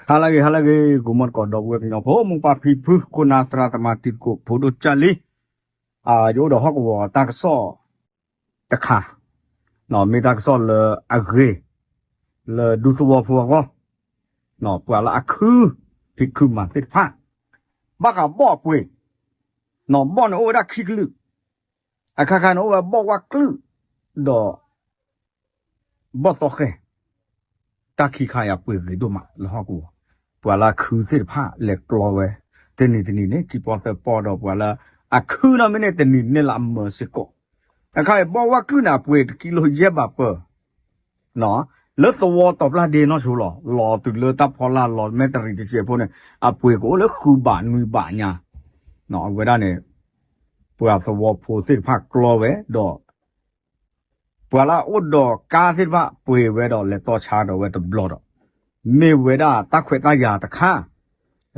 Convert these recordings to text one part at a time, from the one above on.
ဟါလၢအဂ့ၤ ဟါလၢအဂ့ၤ ဂီၤမီၢ်သကိး ဒီပုၢ်ဝဲၢ်ကညီဖိ မိၢ်ပၢ်ဖံဖု ခိၣ်နၢ်သရၣ်သမါ တံၤသကိးဖိဒိၣ်ကၢ်လံ, ယအိၣ်ဒီးဟီၣ်ကဝီၤတၢ်ကစီၣ်တခါ, မ့ၢ်တၢ်ကစီၣ်လၢအဂ့ၤ လၢဒူသဝီဖိအဂီၢ်, ပှၤလၢအခု ဖံးခုမၤသ့ၣ်တဖၣ် ဘၣ်ဃးဘီၣ်အပှ့ၤ, ဘီၣ်န့ၣ်အိၣ်ဝဲဒၣ်ခံကလုာ်, အခါခါန့ၣ်အိၣ်ဝဲဘီၣ်ဝၣ်ကျုၣ် ဒီး ဘီၣ်သီဃဲၣ်, တၢ်ခံခါအံၤအပှ့ၤဂ့ၤဒိၣ်မးလၢဟီၣ်ကဝီၤ, ပှၤလၢအခုသ့ၣ်တဖၣ်လဲၤကျီဝဲ, တနံၤတနံၤန့ၣ် ခံပီသၢပီဒီးပှၤလၢအခုနီတမံၤန့ၣ် တနံၤန့ၢ်လၢအမၢစ့ၢ်ကီး, အခါအံၤဘီၣ်ဝၣ်ကျုၣ်န့ၣ် အပှ့ၤတကံလိယဲၢ်ဘးပၢၢ် လၢသဝီတီၤပျၢ်ဒ့နီၢ်ဆိလီၤ, လီၤတုၤလၢတၢ်ဖီလာ်လီၤမဲာ်တရံးတစဲးဖိန့ၣ် အပှ့ၤကအိၣ်လၢဃုဘးနွံဘးညါ, အဝဲဒၣ်န့ၣ် ပှၤသဝီဖိသ့ၣ်တဖၣ်ကျီဝဲဒီး ပှၤလၢအအိၣ်ဒီးကါသ့ၣ်တဖၣ်ပှ့ၤဝဲဒီးလဲၤတီဆါဒီးဝဲတဘျီဒီး, မ့ၢ်ဝဲဒၣ်တၢ်ခွဲးတၢ်ယာ်တခါ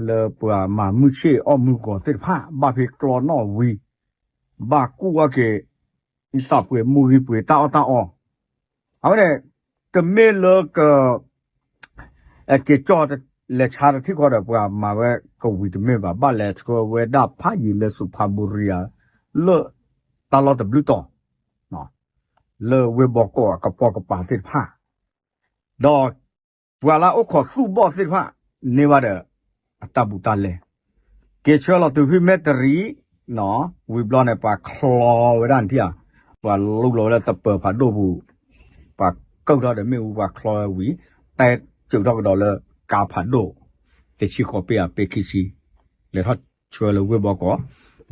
လၢပှၤမၤမုၢ်ဆ့ၣ်အီၣ်မုၢ်ဂီၤသ့ၣ်တဖၣ် ဘၣ်ဖဲကျီနီၣ်ဝံၤ ဘၣ်ကူၣ်အီၣ်က့ၤ သးပှ့ၤမူဂံၢ်ပှ့ၤတၢ်အီၣ်တၢ်အီ, အဝဲန့ၣ် တမ့ၢ်လၢက က့ၤကၠီၣ်လဲၤဆါတထံၣ်ဃီဒီး ပှၤမၤဝဲကဝံၤတမ့ၢ်ဘၣ်, ဘၣ်လဲၤဆှၢဝဲဒၣ်ဖးယံၤလၢစူးဖးဘိရံယၤ လၢတၢ်လီၢ်တဘျုးတီၤ လၢဝ့ၢ်ဘီကီးအကပိာ်ကပၤသ့ၣ်တဖၣ်, ဒီးပှၤလၢအအိၣ်ခိးသူၣ်ဘီၣ်သ့ၣ်တဖၣ် န့ၢ်ဘၣ်ဒီး အတၢ်ဘူးတၢ်လဲ က့ၤဆှၢလီၤတုၤဖဲမဲာ်တရံး ဝံၤဘျီန့ၣ် ပှၤချီဝဲဒၣ်န့ၣ်ထံၣ်ဧါ, ပှၤလူလီၤဝဲလၢသပၢၤဖးဒိၣ်ပူၤ, ပှၤကၢၢ်ထီၣ်ဒီးမ့ၣ်အူပှၤချီဝဲဝံၤ, တဲစၢၤထီၣ်ကဒီးလၢကါဖးဒိၣ်, တဆံဃိးပ့အပ့ခံဆံ, လဲၤထီၣ်ဆှၢလၢဝ့ၢ်ဘီကီး,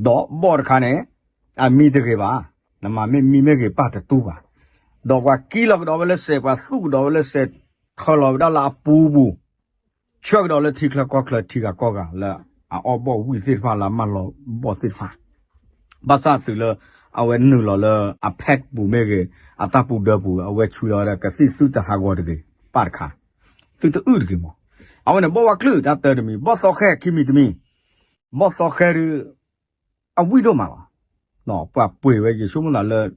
ဒီးဘီၣ်တခါန့ၣ် အမံတဂ့ၤဘၣ်, နမၤမ့ၢ်မံမ့ၢ်ဂ့ၤပၢ်တတူၢ်ဘၣ်, ဒီးပှၤကံလီၤကဒီးဝဲလၢစဲး ပှၤသူၣ်ကဒီးဝဲလၢစဲး ထၢလီၤဝဲဒၣ်လၢအပူၤပူၤ ဆှၢကဒီးလၢထံချၢကီၢ်ချၢထံဂၤကီၢ်ဂၤလၢအအီၣ်ဘီၣ်ဝံၣ်သ့ၣ်တဖၣ်လၢအမၢလီၤဘီၣ်သ့ၣ်တဖၣ်, ဘၣ်ဆၣ်တုၤလၢအဝဲနုာ်လီၤလၢအဖဲးပူၤမ့ၢ်ဂ့ၤ, အတၢ်ပူၤဒၢပူၤ အဝဲဆှၢလီၤဝဲဒၣ်ကသံၣ်သုတဟးဂီၤတဂ့ၤ, ပၢ်တခါ, သုတအုၣ်တဂ့ၤမး, အဝဲန့ၣ်ဘီၣ်ဝါကျုၣ်တၢ်တၢတမံၤ, ဘီၣ်သီဃဲခံမံၤတမံၤ, ဘီၣ်သီဃဲဒုး အဝံၣ်ဒိၣ်မးလီၤ, ပှၤပှ့ၤဝဲ ယဆိကမိၣ်သးလၢ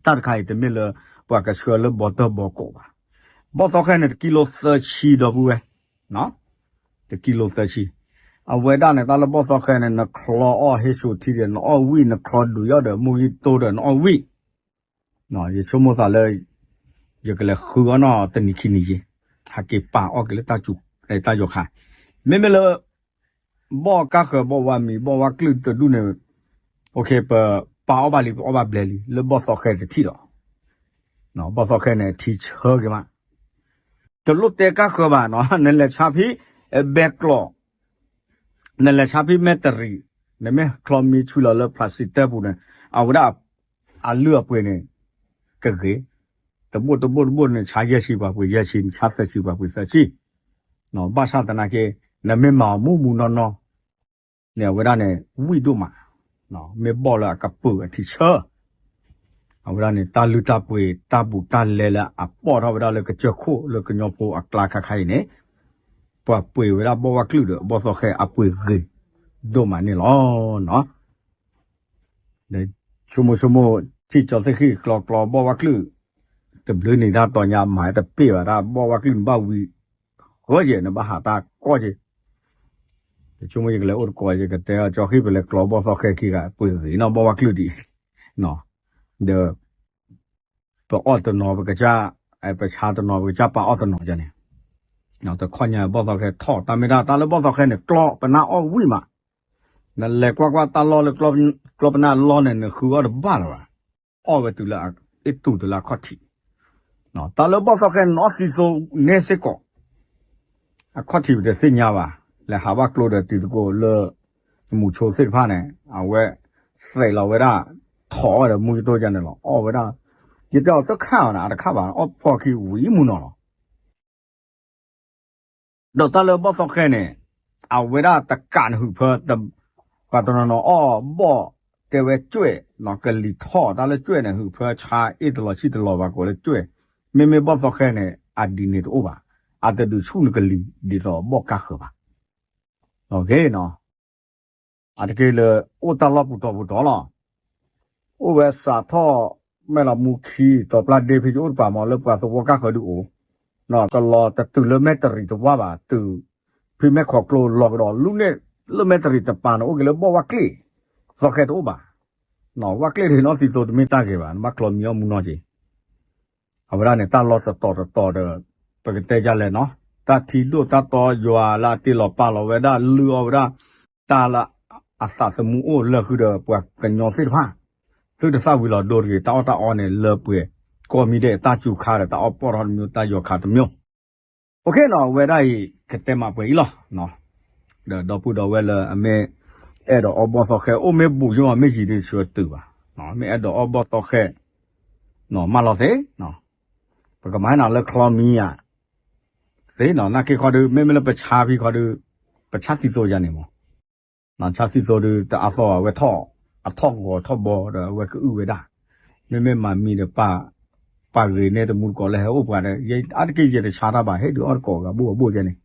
တၢ်တခါအံၤတမ့ၢ်လၢ ပှၤကဆှၢလၢဘီတၢၢ်ဘီကိးဘၣ်, ဘီၣ်သီဃဲန့ၣ် တကံလိသၢဆံဒီပုၢ်ဝဲၢ်, တကံလိသၢဆံ, အဝဲဒၣ်န့ၣ် တၢ်လၢဘီၣ်သီဃဲန့ၣ် နချီအီၣ်ဟ့ၣ်ဆိးထံဒီးနအီၣ်ဝံၣ်, နချီဒုးယီၣ်ဒီးမူဂံၢ်တိဒီးနအီၣ်ဝံၣ်, ယဆိကမိၣ်သးလၢ ယကလဲၤဃုအီၣ်နီၢ်တနံၤခံနံၤယ့, ဟဲက့ၤပာ်အီၣ်က့ၤလၢတၢ်စူၤတၢ်ယီၤခါ, မ့မ့ၢ်လၢ ဘီၣ်ကါဃၢၤ ဘီၣ်ဝါမံၤ ဘီၣ်ဝါကျုၣ်တဒူၣ်န့ၣ်, ပပာ်အီၣ်ဘၣ်လံ ပအီၣ်ဘၣ်ဘျဲလံ လၢဘီၣ်သီဃဲတထံၣ်ဒီး, ဘီၣ်သီဃဲန့ၣ် ထံဆၢက့ၤမး, တလိၣ်တဲကါဃၢၤဘၣ်နီၤ, နလဲၤဆါဖဲ ဘဲကျိး နလဲၤဆါဖဲမဲာ်တရံး, နမ့ၢ်ချီမံဆူလီၤလၢ ဖျးစံးတၢပူၤန့ၣ်, အဝဲဒၣ် အလုၢ်အပှ့ၤန့ၣ် ကဂ့ၤ, တဘိၣ်တဘိၣ်တဘိၣ်န့ၣ် ဆါယဲၢ်ဆံပှၤပှ့ၤယဲၢ်ဆံ, နဆါသၢဆံပှၤပှ့ၤသၢဆံ, ဘၣ်ဆၣ်သနာ်က့ နမ့ၢ်မၤအီၤမူးမူးနီၢ်နီၢ် န့ၣ် အဝဲဒၣ်န့ၣ် ဝံၣ်ဒိၣ်မး, မ့ၢ်ဘီၣ်လၢအကပၢၤအထံဆၢ အဝဲဒၣ်န့ၣ် တၢ်လုၢ်တၢ်ပှ့ၤ တၢ်ဘူးတၢ်လဲလၢအပိာ်ထီၣ်ဝဲဒၣ်လၢကစၢၢ်ခိၣ်လၢကညီဖိအကျါခါခါအံၤန့ၣ်, ပှၤပှ့ၤဝဲဒၣ်ဘီၣ်ဝါကျုၣ်ဒီး ဘီၣ်သီဃဲအပှ့ၤဂ့ၤဒိၣ်မးန့ၣ်လီၤ. ဆိကမိၣ်ဆိကမိၣ် ထံၣ်ကၠီသ့ၣ်ဃံၣ်ကျီကျီဘီၣ်ဝါကျုၣ် တဘျုးနံၤတၢ်တီၤညါ မၤတပ့ၢ်ဘၣ် တၢ်ဘီၣ်ဝါကျုၣ်န့ၣ်ဘၣ်ဝံၤဃၢယဲၢ် နဘၣ်ဟးတၢ်ကီၢ်က့ၤ, ယဆိကမိၣ်ယကလဲၤအိၣ်တကိး ယကတဲအီၤ ကၠီဃံၣ်ပလဲၤကျီဘီၣ်သီဃဲခံဂၤ ပှ့ၤဂ့ၤနီၢ်ဘီၣ်ဝါကျုၣ်ဒံး, ဒီး ပအီၣ်တနီၤပကစၢ်, ပဆါတနီၤပကစၢ်ပာ်အီၣ်တနီၤန့ၣ်, တခီညါဘီၣ်သီဃဲထီၣ် တၢ်မ့ၢ်တၢ် တၢ်လၢဘီၣ်သီဃဲန့ၣ် ကျီပနၢ်အီၣ်ဝံၣ်မး, နလဲၤကွၢ်ကွၢ်တၢ်လီၢ်လၢ ကျီပနၢ်လီၢ်န့ၣ် နဃုအီၣ်တဘၣ်လၢၤဘၣ်, အီၣ်ဝဲတုၤလၢအ့ၣ်တူာ်တုၤလၢအခီၣ်ထံး, တၢ်လၢဘီၣ်သီဃဲန့ၣ် နအီၣ်သံသိန့ၣ်စ့ၢ်ကီး အခီၣ်ထံးပတသ့ၣ်ညါဘၣ်, လဲၤဟးဘၣ်ကျိဒီးတံၤသကိးလၢ မူဆိသ့ၣ်တဖၣ်န့ၣ် အဝဲသဲးလီၤဝဲဒၣ်, ထီၣ်ဝဲဒီးမူကတိၢ်ယါန့ၣ်လီၤ အီၣ်ဝဲဒၣ်, ယတဲအီၤတခါအီၤန့ၣ် အတခါဘၣ် အီၣ်ဖီၣ်ခံဝံၤမုၢ်နီၤလီၤ. ဒီးတၢ်လၢဘီၣ်သီဃဲန့ၣ် အဝဲဒၣ်တကးန့ၣ် ဟုးဖၢ, ပှၤတနီၤနီၤအီၣ်ဘီၣ်တဲဝဲကွဲၣ်, ကလံၤထီၣ်တၢ်လၢကွဲၣ်န့ၣ် ဟုးဖၢဆါအ့ၣ်တလီၤဆံၣ်တလီၤဘၣ်ကိးလၢကွဲၣ်, မ့မ့ၢ်ဘီၣ်သီဃဲန့ၣ် အဒ်န့ၣ်တအိၣ်ဘၣ်, အတဒုးဆူၣ်နကလံၤဒ်သိးဘီၣ်ကါဃၢၤဘၣ်. အတက့ၢ်လၢအိၣ်တၢ်လီၢ်ပူၤတီၤပူၤတီၤလီၤ. အိၣ်ဝဲစးထီၣ် မဲၢ်လီၤမူခံ တီၤပျၢ်ဒ့ဖဲယအိၣ်တပၤမး လၢပှၤသဝီကါဃၢၤဒုးအိၣ်, ကလီၤတတုၤလၢမဲၣ်တရံးတဝၢဘၣ်, တုၤဖဲမဲၣ်ခီးကျိလီၤကဒီး လူန့ၣ်လၢမဲၣ်တရံးတပၤန့ၣ် အိၣ်က့ၤလၢဘီၣ်ဝၣ်ကျ့ၣ်, သီခဲတအိၣ်ဘၣ်. ဝၣ်ကျ့ၣ်တဟ့ၣ်နီၣ်သံသိးတမ့ၢ်တၢ်ဂ့ၤဘၣ်, နဘၣ်ကျီမံအီၣ်မူနီၢ်က့ၤ အဝဲဒၣ်န့ၣ် တၢ်လီၢ်တတီၤတတီၤဒီး ပကတဲဒ်လဲၣ်နီၤ, တၢ်ထံဒိၣ်တၢ်တီယွၤလၢအတ့လီၤပာ်လီၤဝဲဒၣ် လုၢ်အီၣ်ဝဲဒၣ် တၢ်လၢအသးသမူအိၣ်လၢဃုာ်ဒီးပှၤကညီသ့ၣ်တဖၣ်, သုတသၣ်ဝံၤလီၤဒိတဂ့ၤ, တၢ်အီၣ်တၢ်အီန့ၣ် လၢပှဲၤကိးမံၤဒဲး, တၢ်စူၤခါဒီးတၢ်အီၣ်ပီၣ်ထီၣ်တမျိုး, တၢ်ယီၤခါတမျိုး. အိၣ်ခ့နီၤ, အဝဲဒၣ်အံၤ ကတဲမးပှဲၤအံၤလီၤ. ဒီးဒီပုၢ်ဒီဝဲၢ်လၢအမ့ၢ်အဲၣ်ဒိးအီၣ်ဘီၣ်သီဃဲ အိၣ်မ့ၢ်ဘူးယိၣ်မး မ့ၢ်ယံၤဒုးဆၢတုၤဘၣ်, မ့ၢ်အဲၣ်ဒိးအီၣ်ဘီၣ်သီဃဲ မၢလီၤသ့, ပကမၤနၤလၢချီမံၤဧါ, သ့နီၤ, နာ်က့ခီဒုး မ့မ့ၢ်လၢပဆါဖံခီဒုး ပဆါသံသိးယၤန့ၣ်မး, ဆါသံသိးဒုး တအါသီၣ်အဝဲထီၣ်, အထီၣ်ဂီၤထီၣ်ဘီဒီး အဝဲကအုၣ်ဝဲဒၣ်, မ့မ့ၢ်မၤမံၤဒီး ပာ်ဂ့ၤန့ၢ်တမူတကိးလၢဟဲအိၣ်ပှၤဒီး အါတက့ၢ်ယတဆါတၢ်ဘၣ် ဟ့ၣ်ဒုးအီၣ်တကိးဂၤဘိၣ်ဂၤဘိၣ်ယဲန့ၣ်,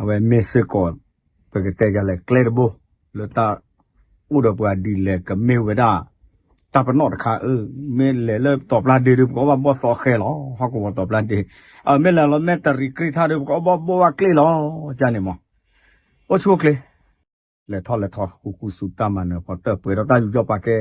အဝဲမ့ၢ်စ့ၢ်ကီး ပကတဲယၤလဲၣ် ကျဲတဘိ လၢတၢ်အိၣ်ဒီးပှၤဒ်လဲၣ် ကမ့ၢ်ဝဲဒၣ် တၢ်ပနီၣ်တခါအၢ, မ့ၢ်လဲၤလၢတီၤပျၢ်ဒ့ဒုး ပကအီၣ်ဘၣ်ဘီၣ်သီဃဲလီၤ, ဟီၣ်ကဝီၤတီၤပျၢ်ဒ့, အမ့ၢ်လဲၤလီၤမဲၣ်တရံးကြ့ၢ်ထါဒုး ပကအီၣ်ဘၣ်ဘီၣ်ဝၣ်ကျ့ၣ်လီၤ, ကန့ၣ်မး, အိၣ်ဆူၣ်အိၣ်ချ့, လဲၤထီၣ်လဲၤထီၣ် ဃူဃူစူၤတၢ်မၤနၢၤ ပှၤတၢၢ်ပှဲၤဒီးတၢ်ယူးယီၣ်ပာ်ကဲ